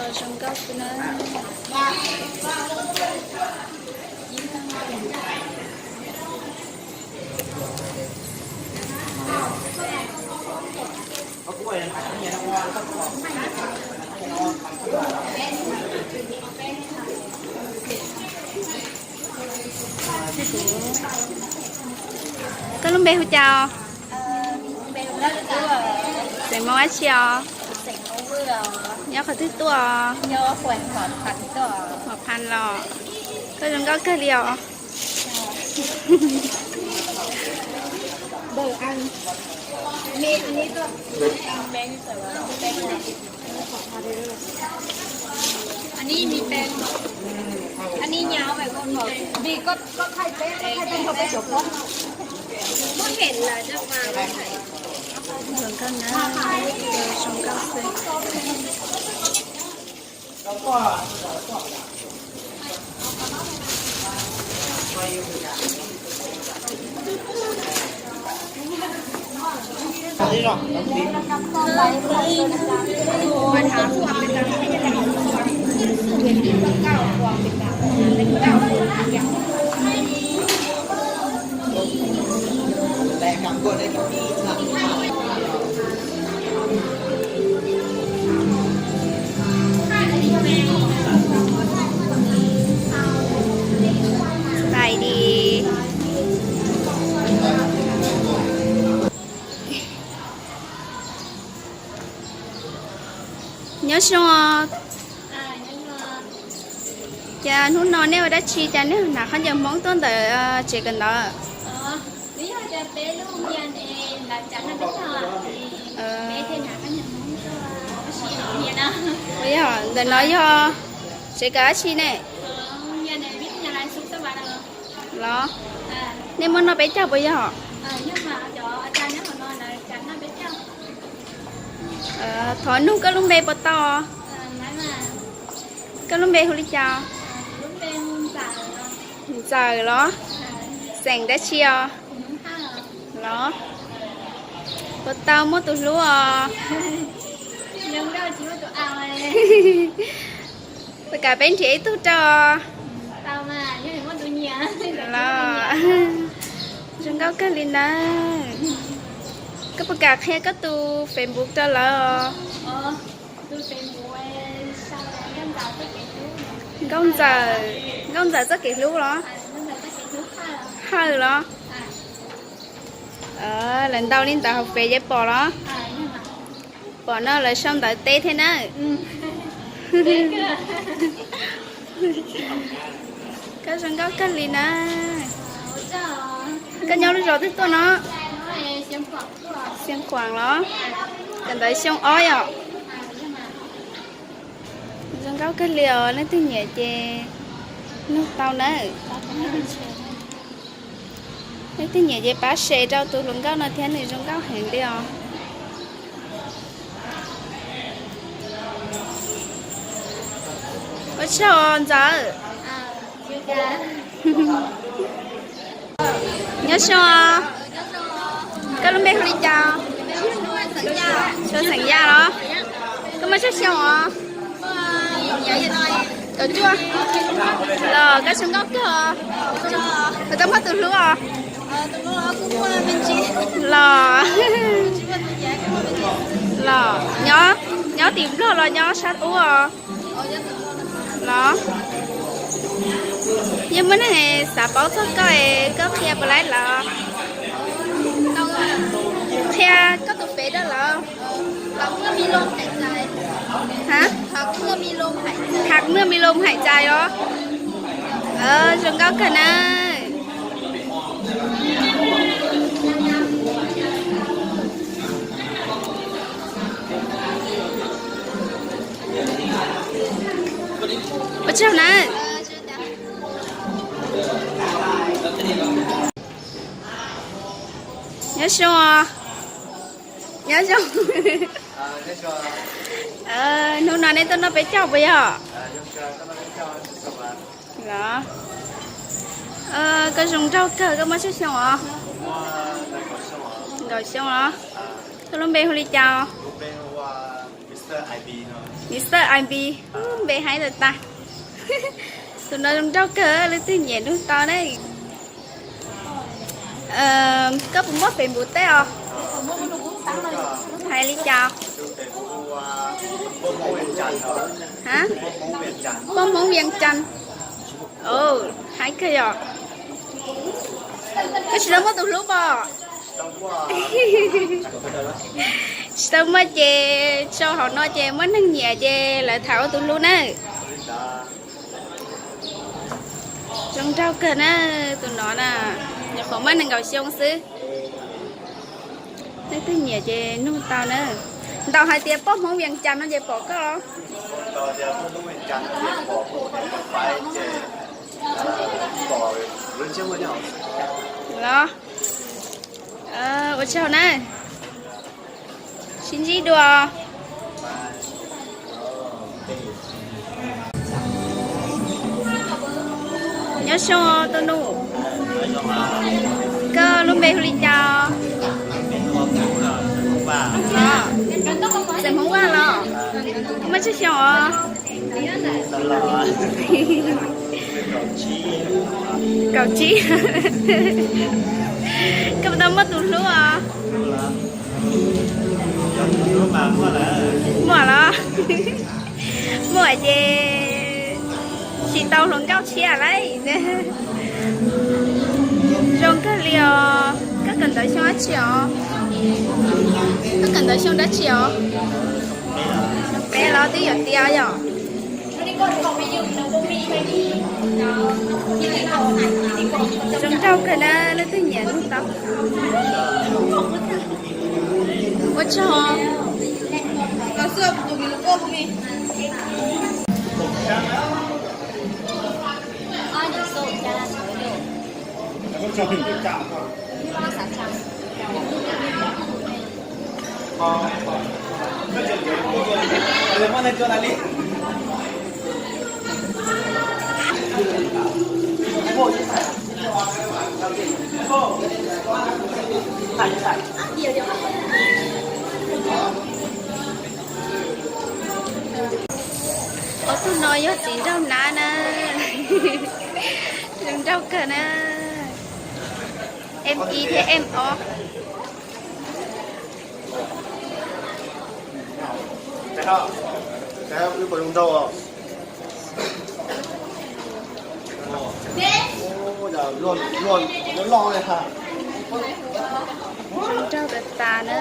Zoo nkauj xwb na. Koj lub npe hu cas? Xeem Hmoob dab tsi os? Nyob qhov twg tuaj? Hua Phan los. Koj zoo nkauj kawg li os. Zoo nkauj na, zoo nkauj xwb. Pais di. Nyob zoo os. Cas hnub no nej ua dab tsi cas nej hnav khaub ncaws Hmoob tuaj ntawm tsev kawm ntawv? Yog ntawm no yog tsev kawm dab tsi ne? Los, nej muab noj peb caug puas yog? Thov nug koj lub npe puas tau? Koj lub npe hu li cas? Ntxawm los? Xeem dab tsi os? Los, puas tau muaj tus hlub os? Puas kam peb nrhiav ib tug rau? Los, zoo nkauj kawg li na. Koj puas kam qhia koj tus Facebook rau lawv? Nkauj Ntxawm, Nkauj Ntxawm txoj kev hlub los? Hawj los? Lawv ntaus li ntawd hauv Fev ces pom los? Pom no lawv sau ntawv teb thiab na. Koj zoo nkauj kawg li na. Koj nyob lub zos twg tuaj no? Xeev Khuam los? Kawm ntawv xyoo ob yom? Zoo nkauj kawg li os, leej twg nyiam ces nug tau nawb. Leej twg nyiam ces pab share rau tus hluas nkauj no thiab, nws zoo nkauj heev li os. Ua tsaug Ntxawm. Nyob zoo. Koj lub npe hu li cas? Suav xeem Yaj los? Koj muaj tsawg xyoo os? Kaum cuaj. Los koj zoo nkauj kawg os. Koj muaj tus hlub os? Los, los nyob, nyob tim Nplog los nyob sab ub os? Los, yeej muaj neeg xav paub txog koj es koj qhia puas laib lawv? Qhia koj tus Fev rau lawv. Hab, Hab Muaj Mi Loo Hais Cais los? Zoo nkauj kawg na. Ua tsaug na. Nyob zoo os. Nyob zoo. Hnub no nej tuaj noj peb caug puas yog? Los, koj zoo nraug kawg, koj muaj tsawg xyoo os? Nkaum xyoo los? Koj lub npe hu li cas? Mr I B, npe haib tas tas. Tus no zoo nraug kawg, leej twg nyiam nug tau na. Koj puas muaj Facebook teb os? Hais li cas? Poj Hmoob Vias Cas. Haib kawg yom. Koj tsis tau muaj tus hlub pom? Tsis tau muaj ces sau hauv no ces muaj neeg nyiam ces lawv tham ua tus hlub na. Zoo nraug kawg na, tus no na, nyuam qhuav muaj nees nkaum xyoo xwb. Leej twg nyiam ces nug tau na. Ntaus hais tias Poj Hmoob Vias Cas no ces pom koj los? Los, ua tsaug na. Sib ntsib dua. Nyob zoo tus nus, koj lub npe hu li cas? Xeem Hmoob Vaj los? Muaj tsawg xyoo os? Kaum tsib. Koj puas tau muaj tus hlub os? Muaj los? Muaj ces tsis tau hluas nkauj tshiab lauj. Zoo kawg li os. Koj kawm ntawv xyoo dab tsi os? Koj kawm ntawv xyoo dab tsi os? Peb los twb yuav tiav yom. Zoo nraug kawg na, leej twg nyiam nug tau. Ua tsaug. Ob tug no yog txiv nraug nab na. Zoo nraug kawg na. Em ib thiab em ob. Zoo nraug tas tas na.